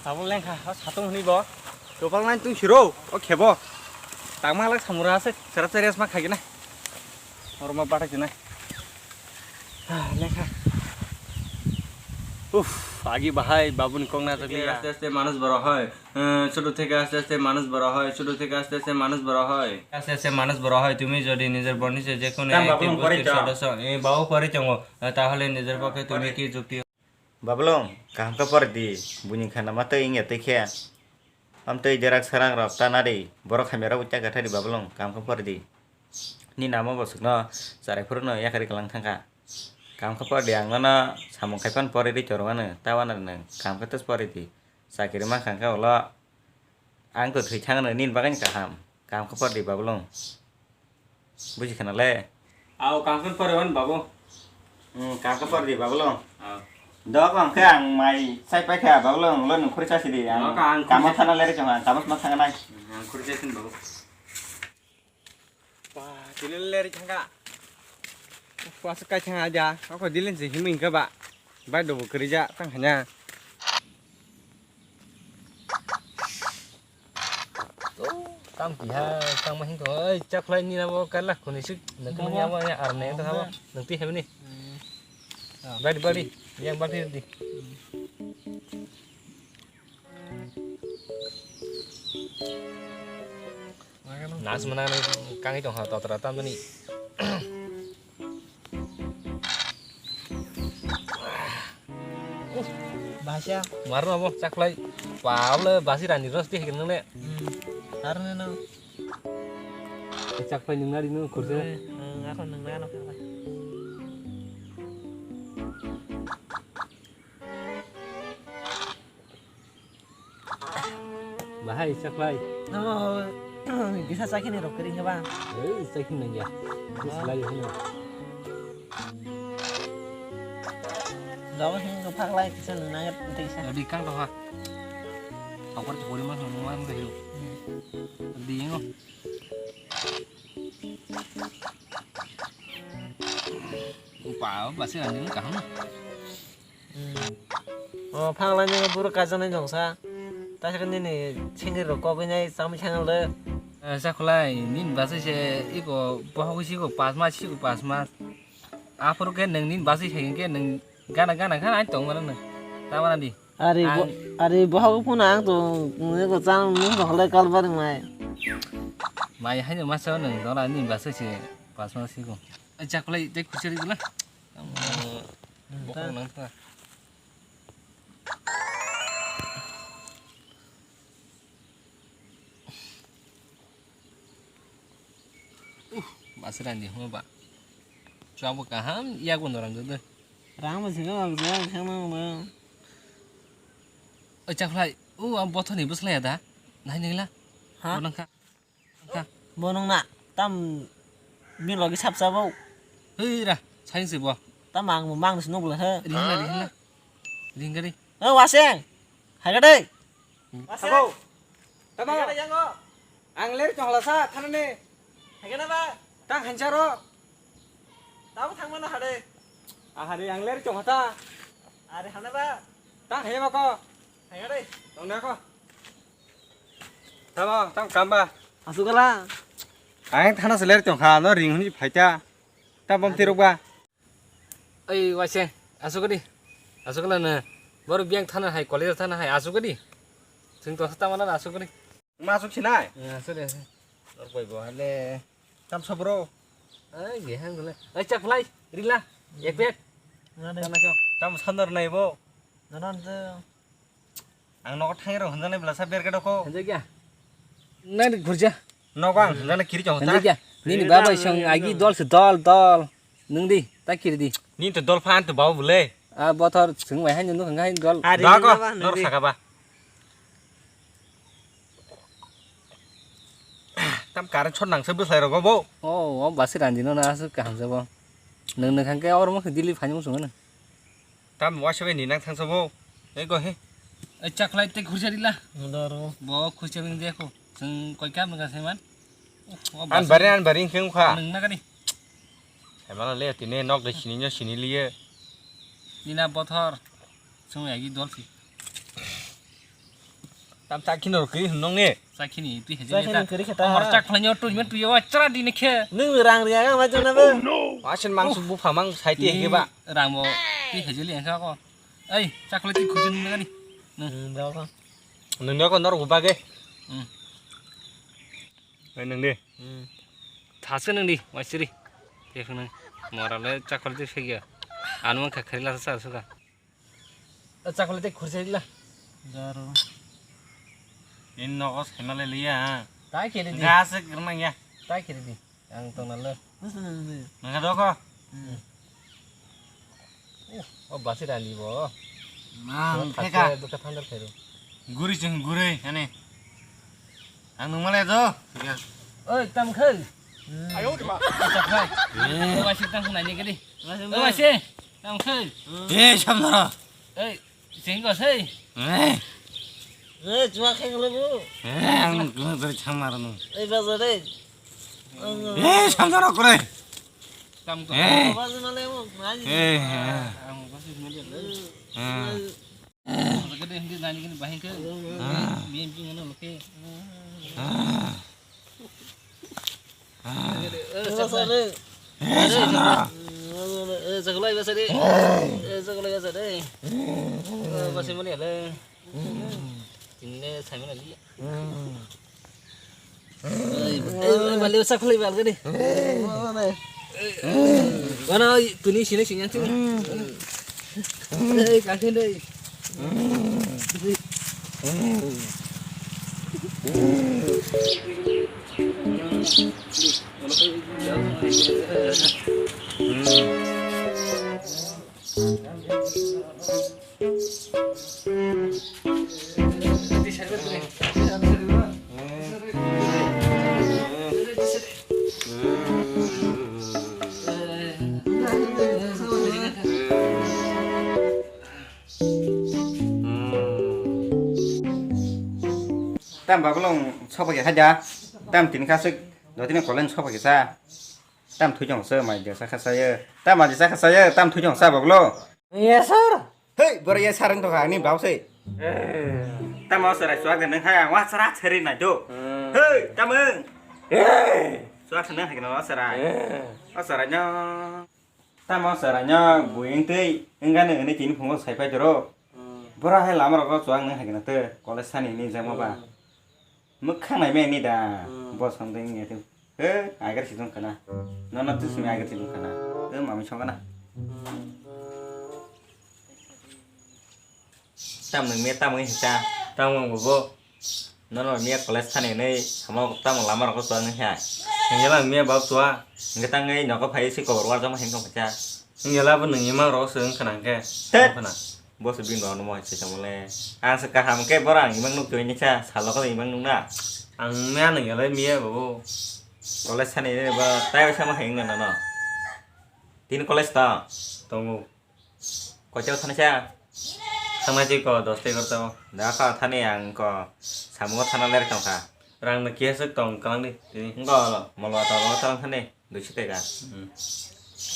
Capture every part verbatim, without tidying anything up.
Tabuk lengkha, o satung hwnwi bo. Topal nai tung siro, o khebo. Tangma halak samura ase, serap serap ma khagina. Orma bata kina. Ah, lengkha. Uff, agi bahai, babuni kok na chakli. আস্তে আস্তে মানুষ বড় হয়। আহ, ছোট থেকে আস্তে আস্তে মানুষ বড় হয়, ছোট থেকে আস্তে আস্তে মানুষ বড় হয়। আস্তে আস্তে মানুষ বড় হয়, তুমি যদি নিজের বর্ণিত যে কোনো একটি গোষ্ঠীর সদস্য, এ, বাবু পরে চঙ্গো, আহ, তাহলে নিজের পক্ষে তুমি কি যুক্তি Bablong, kaham khe pori di, buini khana ma tei wngya tei khe. Am tei derak serak rok ta na di, borok hamya rok bo chakha thari Bablong, kaham khe pori di. Ni namo bo swkno charai phuru no yakari kwlang thangkha. Kaham khe pori di, ang nono samung khai phano pori ri choro ano, ta wana nwng kaham khe tes pori di. Chakiri ma khang khe ulo. Ang to thwi thangno nini bagwi kaham. Kaham khe por di Bablong. Buji khana le? Ao, kaham khe por di babu. Hmm, kaham khe por di Bablong. Ao. Dok ang khe ang mai sai pai kha Bablong, lo nung khuri chasi di. Ang kamo thana leri chong ang, kamo ma thang nai. Ang khuri chasi babu. Wah, dilin leri thangka. Wah, sekai thang aja. Ako dilin se himing ka ba. Bai dobo kerja tang hanya. Tam kiha, tam mahing ko. Oi, chak lai ni nabo kala kuni sik. Nang kuni nabo ya arne to habo. Nang ti hebni. Bari bari. Yang bari di. Nas mana ni kangni tong ha totra tam ni. Bahasa. Maru abo chaklai. Pablo basi rani ros ti hikir nang le. Harne no. Chaklai nung nari nung kurse. Ako nung nari nung. Bahai chaklai. Namo bisa sakini rok kering ba? Ei, sakini nang ya. Bis lai hino. Jawa hino phaklai kisa nang nang tisa. Di kang doha. Khapar chori ma hino ma hino. Di ngo. Upa, upa sih anjing kaham. Hmm. O, phaglai ni buru kajaknai jongsa. Taisa nini sengri rok kogwi nai chamwi sangal de. Eh, chakhulai, nini basai se iko bohok siko pas mas, siko pas mas. Aphuru khe nwng nini basai se hinkhe nwng gana gana kha ai tong mano nwng. Ta mana di? Ari bo-, ang ari bohok phone ang to, nwng ko chang nwng to holai kalbar mai. Mai haino masa nwng dona nini basai se pas mas siko. Eh, chakhulai, tei khusi ri gula. Ang, hmm, bokong ta nang ta. Uh, basra ni huma ba. Chwabo kaham, yak bo norang dode. Rang bo singa ba, singa ba. Oi, chakhulai. Uh, ang bothor ni bwslai ya da. Nai nai la. Ha? Bo nang kha. Bo nung na, tam bini logi sapsa bo. Hei ra, sayang se bo. Tam ang bo mang se nung bwla he. Ring la, ring la. Ring gari. O Waseng. Hai gade. Waseng. Tabo. Tabo. Hai gade yango. Ang ler chong la sa, thana ne. Hai gade ba. Tang hancha ro. Tabo thang mana hade. Ahari ang ler chong hata. Are hana ba. Tang hai ma ko. Hai gade. Tong na ko. Tamo, tam kamba. Asukala. Ang thana seler tong kha, no ring hwnwi phaita. Tam bom tirok ba. Oi, waise, asukadi. Asukala na. Bor biang thana hai, college thana hai, asukadi. Sing to tamo na asukadi. Ma asuk sinai? Eh, asuk de. Lor koi bo hale. Tam sobro. Ai, ge hang gule. Ai, chak lai, rila. Ek pet. Tam sandor nai bo. Nanan je. Ang nogo thai rok hwnjaknai bwlasa berke doko. Hwnjakya. Nani ghurja. Nogo ang hwnjaknai kiri chong ta. Hwnjakya. Nini baba song agi dol se dol dol. Nung di, ta kiri di. Nini to dol phan to baba bule. A bothor sung mai haino nung hai dol. Dago, nor saka ba. Tam current shot nangse bwsai rogo bo. O, o basi ranji no na asuk kaham se bo. Nung nung khang ke or mo dili phai mo sung na. Tam waisa bai ni nang thangsa bo. Ei go he. Ei chaklai te khursa rila. Modaro. Bo khursa ning de ko. Sung koi kam ga se man. An bari an bari kheng kha. Nung na gani. Emala le tine nok de sini nyo sini liye. Nina bothor. Song yagi dol si. Tam chakhi no kri nong ne. Chakhi ni twi heje. Chakhi ni kri kheta. Amar chak khlai nyo twi men twi wa chara di ne khe. Nung rang ri aga ma jana be. Asen mang su bu phamang sai ti he ba. Rang bo twi heje li angkha ko. Ai chak khlai ti khujun ne gani. Hmm, da ko. Nung ko nor bu ba ge. Hmm. Ai nung de. Hmm. Thas ke nung di, waisiri. Te khunang. Mora le chak khlai ti phegya. Anu ang kha khari la sa suka. Chakle tei khursa rila. Daro. In nogo saimale liya ha. Tai khe di. Gas ek rwnang ya. Tai khe di. Ang tong nalo. Nang doko. O basi rani bo. Mang theka. Duka thandar khairu. Guri cheng guri ani. Ang nung male do. Oi tam khai. Ayo de ma. Tam khai. Oi si tam khai ni gadi. Oi si. Tam khai. Eh, samdara. Ei, sing ko sei. Eh. Eh, chua kheng le bu. Eh, ang gua dari chamar nu. Ei, baza de. Eh, samdara kore. Tam ko. Eh. Baza male mo, nani. Eh, eh. Ang baza male. Eh. Baza de hindi nani kini bahing ke. Ah. Bien bien ano loke. Ah. Saklai basa de. Saklai basa de. Basi mani ale. Tini le sai mani ali. Bali saklai bal gadi. Wana tuni sini sini tu. Kakhin deh. Tam bagulong sopak ya haja. Tam tini kasik dotini kolen sopak ya sa. Tam thui jong se mai jesa khasaye. Tam ma jesa khasaye, tam thui jong sa baglo. Yes sir. Hei, boro ye sarang to ani bau se. Tam o sarai suak de nang hai, wa sara seri nai do. Hei, tam ang. Suak se nang hai no sarai. O sarai no. Tam o sarai no buing tei engga ne ne tini phungo sai pai doro. Boro hai lama rogo suak nang hai na te college sani ni jama ba. Mwkhang naimani da. Hmm. Bosong ding ya tu. He, agar si dong kana. Nono tu simi agar si dong kana. He, mami song kana. Hmm. Tam nung me tam ngi hita. Tam ngi bo. Nono me college thani nei. Samo tam lama rok to ngi ha. Ngi la me bab tua. Ngi tang ngi noko phai si kobor war jama hin kong phacha. Ngi la bo nung imang rok se wng khana khe. Tet. Khana. Bo se bini rok no mo hai se tongmole. Ang se kaham khe boro ang imang nuk twi ni cha, salo khe imang nuk na. Ang mia nang yalai mia babu. College thani ni ba tai ba sama hai wngna no. Tini college ta. Tongo. Kochao thani cha. Thangna chi ko dos ta egarota o. Da kha thani ang ko samungo thana ler tong kha. Rang no kiya se tong kalang di. Tini. Ngo lo, molo ta lo thang thani. Duiso teka. Hmm.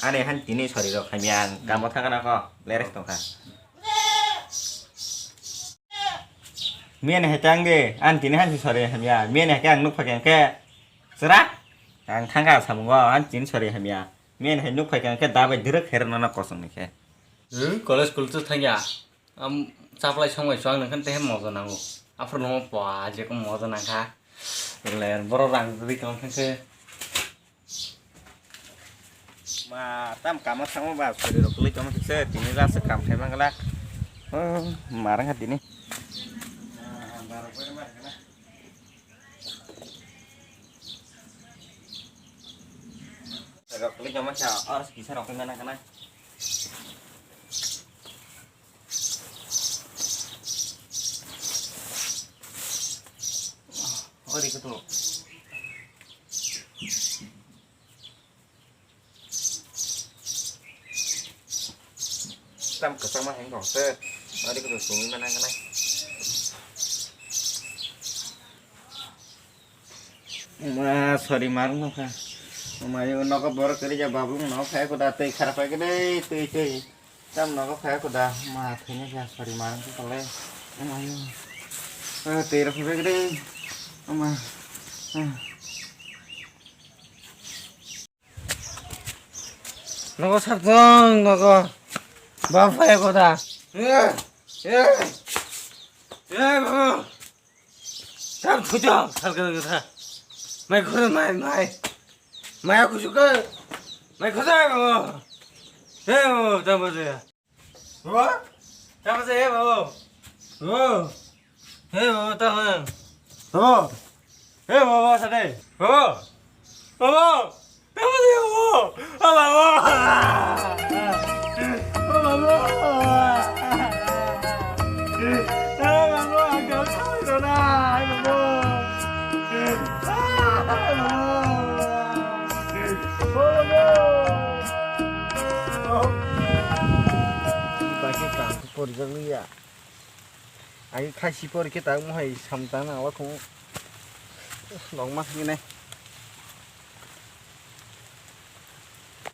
Ani han tini sori rok hamya ang kamo thangna ko leres tongkha. Mian hai tang de, an tini han si sori hamya. Mian hai ke ang nuk phakeng ke. Sera? Ang thangka samungo, an tini sori hamya. Mian hai nuk phakeng ke dabai direk her nana kosong ni ke. Hmm, college school tu thangya. Am, chaplai songbai chuang nangkhan tehe moja nango. Aphuru no pa je ko moja nangkha. Le boro rang ri tong khe. Ma, tam kama thangma ba, sori rok kwlwi tongma kisa, tini last kam khai mangala. Oh, marang ha tini. Rok kwlwi tongma kisa, or kisa rok kwlwi mana kana. Ori kutu. Tam kwchangma heng kong se. Ori kutu sungwi mana kana. Ma, sorry, marung nokha. Ma, yo nokha borok kwrwi ja, babu nokha, eko da twi khara pai kene, twi, twi. Tam nogo phai ko da, ma thwina kha sari ma ko kale. Ama yo. Eh, tero phai gede. Ama. Eh. Nogo sartong nogo. Ba phai ko da. Eh, eh. Eh, baba. Tam thuja, salka kata. Mai khoro mai, mai. Mai aku suka. Mai khoro mai, baba. Eh, baba, tam baje. Baba? Tam baje, eh, baba. Baba. Eh, baba, tam. Baba. Eh, baba, sade. Baba. Baba. Tamo dia mo. Ala mo. Ala mo. Ala mo. Agak kau itu dah. Ala mo. Ala mo. Ala mo. Pakai kangku porjak liya. Ai khaisi porikhe ta mohai samtang nang lokho. Nokma thangwi nai.